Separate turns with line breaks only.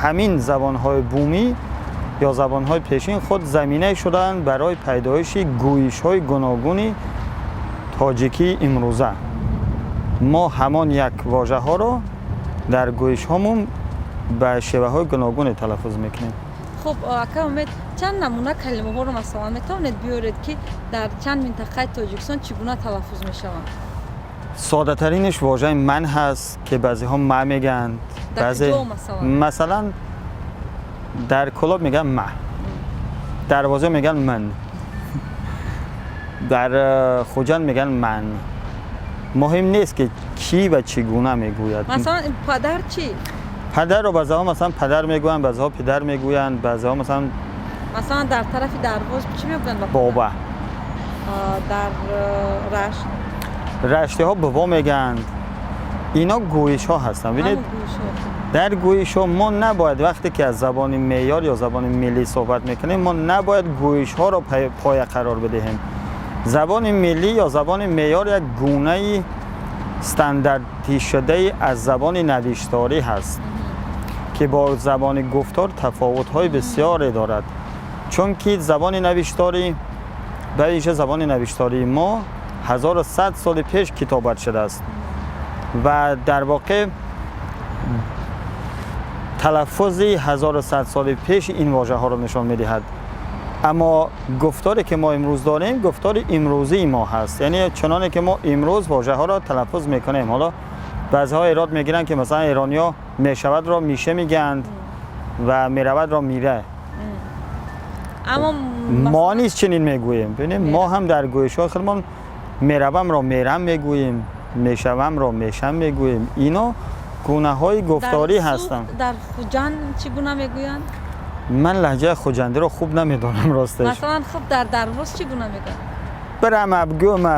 Ҳамин забонҳои бумӣ ё забонҳои пешин худ заминае шудаанд барои пайдоиши гӯишҳои гуногуни тоҷикии имрӯза. Мо ҳамон як вожаҳоро дар гӯишҳомон ба шеваҳои гуногуне талаффуз мекунем.
Хуб, ака Умед, чанд намуна калимаҳоро, масалан, метавонед биёред, ки дар чанд минтақаи Тоҷикистон чӣ гуна талаффуз мешаванд?
Содатаринаш вожаи «ман» ҳаст, ки баъзеҳо «ма» мегӯянд.
Дар куҷо, масалан?
Масалан, дар Кӯлоб мегӯянд «ма», Дарвоза мегӯянд «ман», дар Хуҷанд мегӯянд «ман». Муҳим нест, ки кӣ ва чӣ гуна мегӯяд.
Масалан, падар чӣ?
Падарро баъзеҳо, масалан, «падар» мегӯянд, баъзеҳо «пидар» мегӯянд, баъзеҳо, масалан,
Масалан, дар тарафи Дарвоз чӣ мегӯянд ба падар?
«Боба».
Дар Рашт?
Раштиҳо «бобо» мегӯянд. Ино гӯишҳо ҳастанд, бинед.
Ҳамон гӯишҳо.
Дар гӯишҳо мо набояд, вақте ки аз забони меъёр ё забони миллӣ суҳбат мекунем, мо набояд гӯишҳоро поя қарор бидиҳем. Забони миллӣ ё забони меъёр як гунаи стандартишудаи аз забони навишторӣ ҳаст, ки бо забони гуфтор тафовутҳои бисёре дорад, чунки забони навишторӣ, ба вижа забони навиштории мо, 1100 соли пеш китобат шудааст ва дар воқеъ талаффузи 1100 соли пеш ин вожаҳоро нишон медиҳад. Аммо гуфторе ки мо имрӯз дорем, гуфтори имрӯзии мо ҳаст, яъне чуноне ки мо имрӯз вожаҳоро талаффуз мекунем. Ҳоло баъзеҳо эрод мегиранд, ки масалан эрониҳо «мешавад»-ро «мише» мегӯянд ва «меравад»-ро «мире».
Аммо
Мо низ чунин мегӯем. Бибинем, мо ҳам дар гӯишҳои худмон «меравам»-ро «мерам» мегӯем, «мешавам»-ро «мешам» мегӯем. Ино гунаҳои гуфторӣ ҳастанд.
Дар Хуҷанд чӣ гуна мегӯянд?
Ман лаҳҷаи хуҷандиро хуб намедонам, росташ.
Масалан, хуб, дар Дарвоз чӣ гуна мегӯянд?
Бирама, бгӯма.